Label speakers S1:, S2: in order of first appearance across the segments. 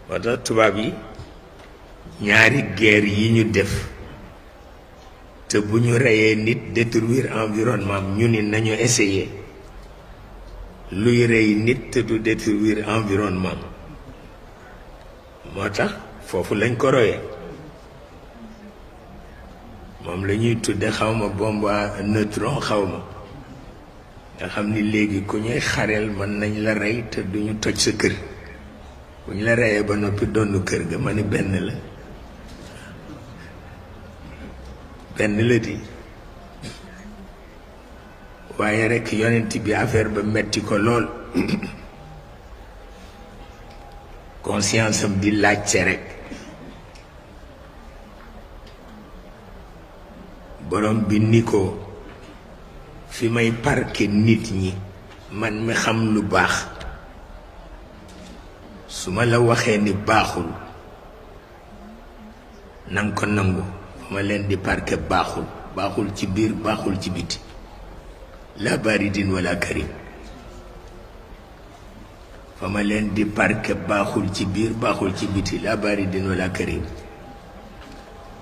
S1: moo tax tubaab yi ñaari guerre yi ñu def te bu ñu reyee nit détruire environnement ñu ni nañu essayer luy rey nit te du détruire environnement moo tax foofu lañ ko royee moom la ñuy tudde xawma bombe à neutron xawma nga xam ni léegi ku ñuy xareel mën nañ la rey te duñu toj sa kër bu ñu la reyee ba noppi donn kër ga ma ni benn la di waaye rekk yonent bi affaire ba metti ko lool conscience am di laajte rekk borom bi ni ko fi may parquer nit ñi man mi xam lu baax su ma la waxee ni baaxul nanga ko nangu fa ma leen di parquer baaxul ci biir baaxul ci biti la baridin wala karim fa ma leen di parquer baaxul ci biir baaxul ci biti la baridin wala karim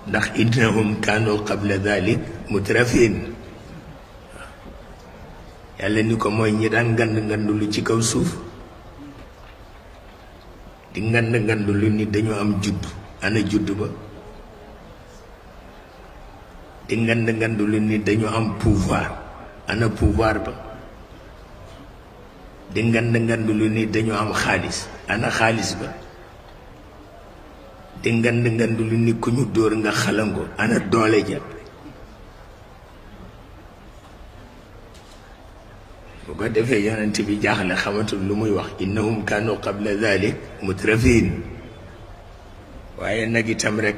S1: ndax innahum kaanu qabla dalik mutrafin yàlla ni ko mooy ñi daan ngand lu ci kaw suuf di ngand lu ni dañu am judd ana judd ba di ngand lu ni dañu am pouvoir ana pouvoir ba di ngand lu ni dañu am xaalis ana xaalis ba di ngand lu ni ku ñu dóor nga xalango ana doole ja bu ko defee yonent bi jaaxle xamatul lu muy wax innahum kaanu qabla dhalik mutrafin waaye nag itam rek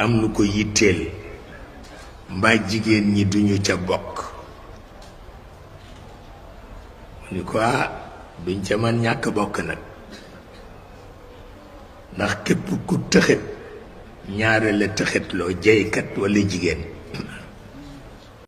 S1: am lu ko yitteel mbaa jigéen ñi duñu ca bokk mu ni ko duñ ca man ñàkk bokk nag ndax képp ku tëxët ñaare la tëxët loo jeykat walla jigéen